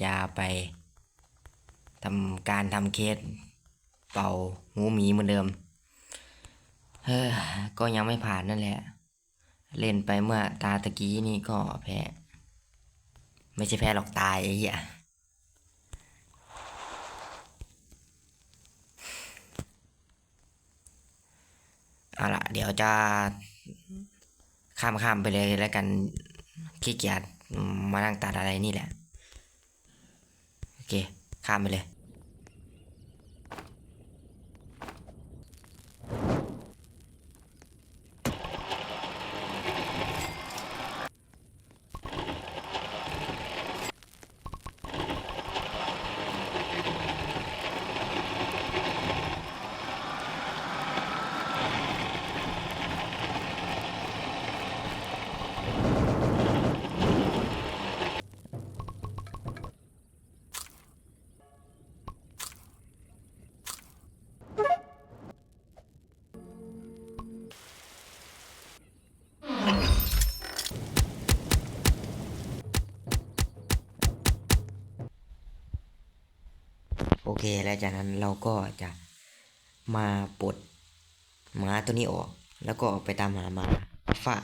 ຈະໄປທຳການທຳເຄສເປົ່າຫູໝີເໝືອນເດີມ. ເອີ ກໍຍັງໄມ່ຜ່ານນັ້ນແຫຼະ. ຫຼິ້ນໄປເມື່ອຕາຕະກີ້ນີ້ກໍແພ້. ໄມ່ໃຊ່ແພ້ຫຼອກ ຕາຍ ໄອ້ເຫຍ. ເອົາລະ ດຽວຈະຂ້າມໆໄປເລີຍລະກັນ. ຂີ້ກຽດມານັ່ງຕັດອະໄລນີ້ແຫຼະ. ໂອເຄ ຂ້າມໄປເລີຍ. ໂອເຄ ແລະຈາກນັ້ນເຮົາກໍຈະມາປົດໝາໂຕນີ້ອອກ ແລ້ວກໍອອກໄປຕາມຫາໝາອາຟາ.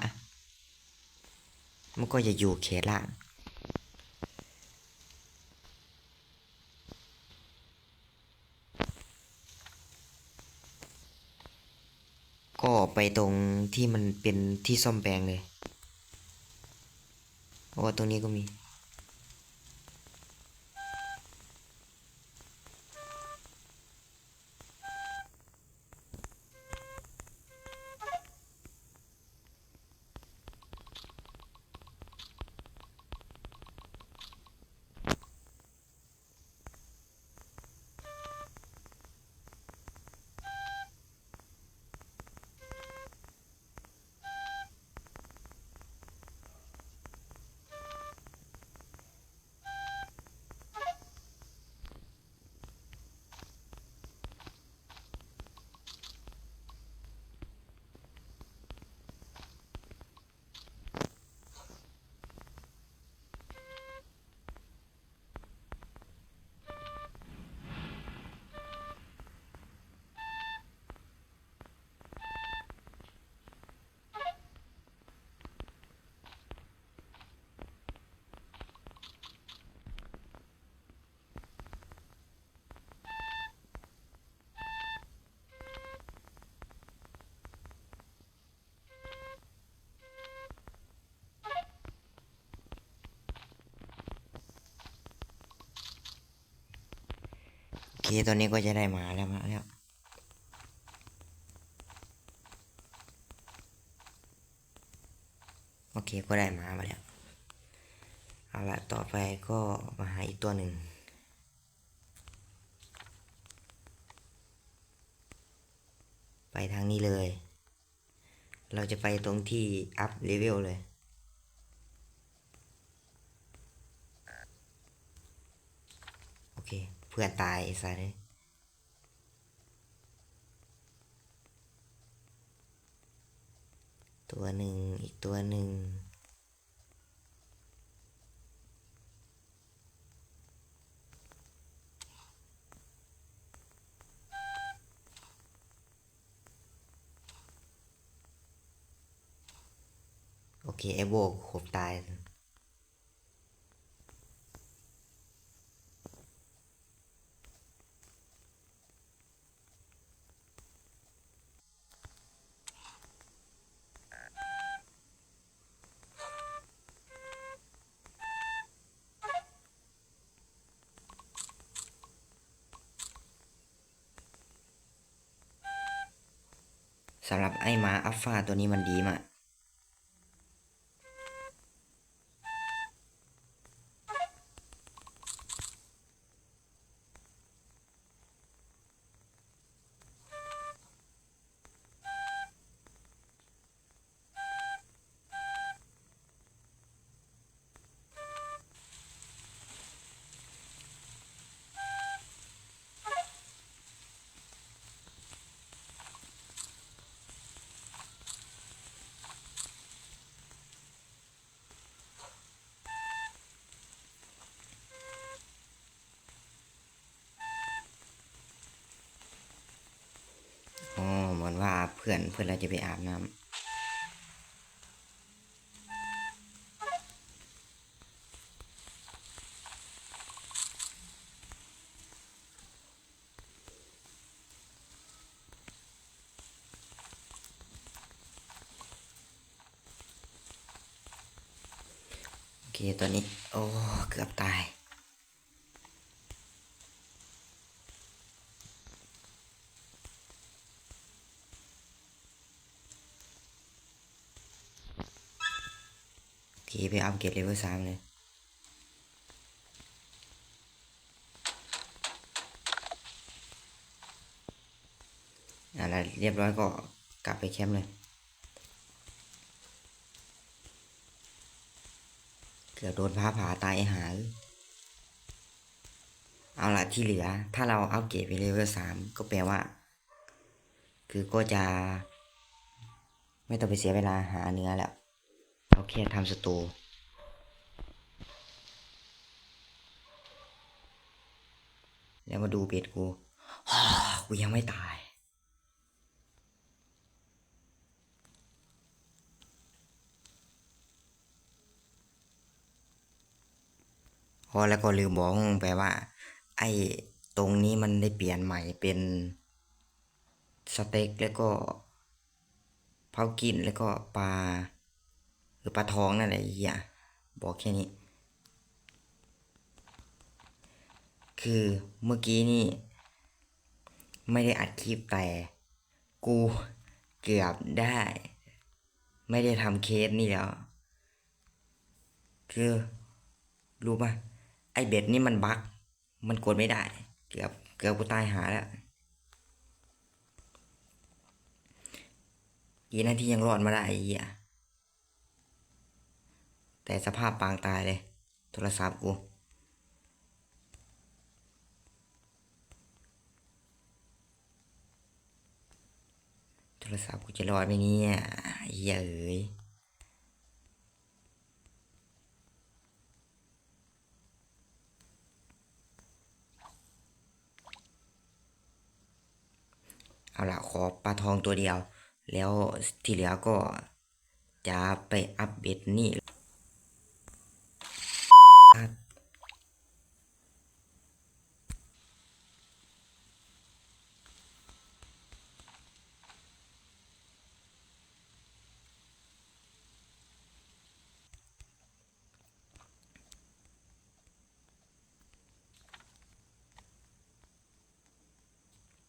ມັນກໍຈະຢູ່ເຂດລ່າງ. ກໍໄປຕົງທີ່ມັນເປັນທີ່ສ້ອມແປງເລີຍ. ໂອ້ ຕົງນີ້ກໍມີ. ໂອເຄ ຕອນນີ້ກໍຈະໄດ້ໝາແລ້ວ ມາແລ້ວ. ໂອເຄ ກໍໄດ້ໝາມາແລ້ວ. ເອົາລະ ຕໍ່ໄປກໍມາຫາອີກຕົວໜຶ່ງ. ໄປທາງນີ້ເລີຍ. ເຮົາຈະໄປຕົງທີ່ອັບເລເວວເລີຍ. ໂອເຄ ເພື່ອນຕາຍ ໄອ້ສັດເອີຍ. ຕົວໜຶ່ງ ອີກຕົວໜຶ່ງ. ໂອເຄ ໄອ້ໂບກຄົບຕາຍ. ສຳລັບໄອ້ໝາອັບຟາໂຕນີ້ມັນດີມາກ. ໂ ພື່ອນ ເພິ່ນລະຈະໄປອາບນ້ຳ. ໂອເຄ ຕອນນີ້ ໂອ້ ເກືອບຕາຍ. ໂອເຄ ໄປອັບເກຣດເລເວນສາມເລີຍ. ອ່າ ລະລຽບຮ້ອຍກໍກັບໄປແຄມເລີຍ. ເກືອບໂດນຟ້າຜ່າຕາຍ ໄອ້ຫ່າເອີຍ. ເອົາລະ ທີ່ເຫຼືອ ຖ້າເຮົາອັບເກຣດໄປເລເວນສາມ ກໍແປວ່າ ຄືກໍຈະ ໄມ່ຕ້ອງໄປເສຍເວລາຫາເນື້ອແລ້ວ. ເອົາແຄ່ທຳສະໂຕ ແລ້ວມາດູເບັດກູ. ກູຍັງໄມ່ຕາຍ. ອໍ ແລ້ວກໍລືມບອກໄປວ່າ ໄອ້ຕົງນີ້ມັນໄດ້ປ່ຽນໃໝ່ເປັນສະເຕັກ ແລ້ວກໍເຜົາກິນ ແລ້ວກໍປາ ຫຼື ປາທອງນັ້ນແຫຼະ. ເອີຍ ບອກແຄ່ນີ້. ຄືເມື່ອກີ້ນີ້ ໄມ່ໄດ້ອັດຄລິບ ແຕ່ ກູເກືອບໄດ້ ໄມ່ໄດ້ທຳເຄສນີ້ແລ້ວ. ຄື ຮູ້ປະ ໄອ້ເບັດນີ້ມັນບັກ ມັນກົດໄມ່ໄດ້. ເກືອບ ເກືອບກູຕາຍຫາແລ້ວ. ດີນະທີ່ຍັງລອດມາໄດ້ ໄອ້ເຫຍ. ແຕ່ສະພາບປາງຕາຍເລີຍ ໂທລະສັບກູ. ໂທລະສັບກູຈະລອດໄໝເນຍ ເອີຍ. ເອົາລະ ຂໍປາທອງຕົວດຽວ ແລ້ວທີ່ເຫຼືອກໍຈະໄປອັບເບັດນີ້.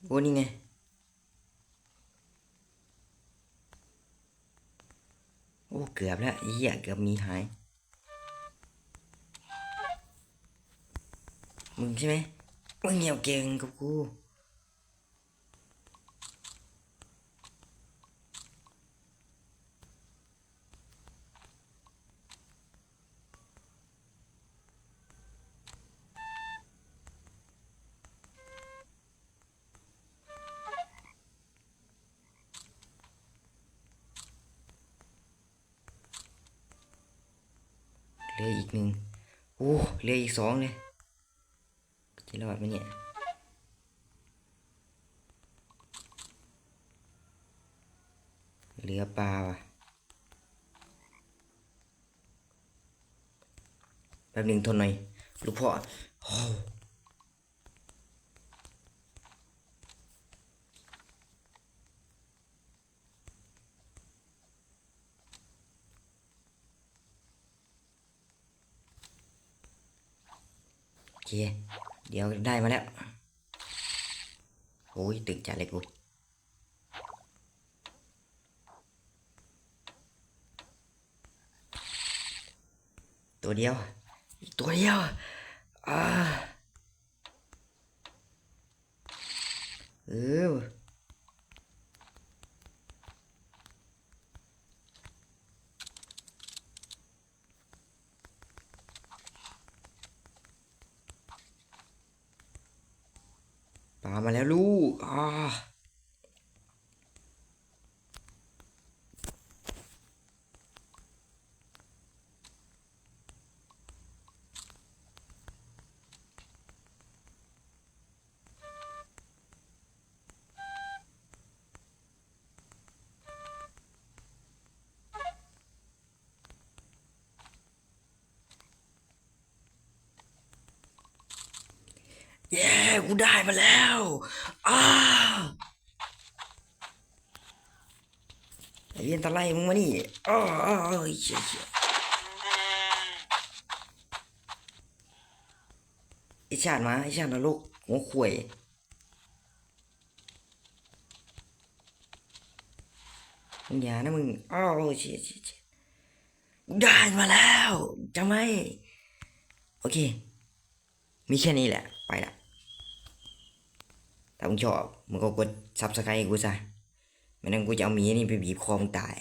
ໂອ້ ນີ້ໄງ. ໂອ້ ເກືອບແລ້ວ ເຫຍ ເກືອບໝີຫາຍ. ມຶງໃຊ່ໄໝ? ມຶງຢ່າເກັ່ງກັບກູ. ເຫຼືອອີກໜຶ່ງ. ໂອ້ ເຫຼືອອີກສອງເລີຍ. ຈະລອດໄໝນີ້? ເຫຼືອປາວ່າ. ແປັບໜຶ່ງ ທົນໜ່ອຍ ລູກພໍ່. ໂອ້. ໂອເຄ ດຽວໄດ້ມາແລ້ວ. ໂອ້ຍ ຕຶກຈັດເລີຍກູ. ຕົວດຽວ ອີກຕົວດຽວ. ອາ. ເອີ ປາມາແລ້ວລູກ. ອາ. ໂ ເຢ້ ກູໄດ້ມາແລ້ວ ອ້າ ໄອ້ເວນຕາໄລ ມຶງມານີ້ ອ້າ ອ້າ ອ້າ ເຢ້ ເຢ້ ໄອ້ຊາດໝາ ໄອ້ຊາດນະລົກ ຫົວຂວາຍ ມຶງຢ່ານະມຶງ ອ້າວ ເຊ ເຊ ເຊ ໄດ້ມາແລ້ວ ຈຳໄວ້ ໂອເຄ ມີແຄ່ນີ້ແຫຼະ ໄປລະ ຖ້າມຶງຊອບ ມຶງກໍກົດ Subscribe ໃຫ້ກູຊະ ແມ່ນຫຍັງກູຈະເອົາໝີນີ້ໄປບີບຄໍມຶງຕາຍ.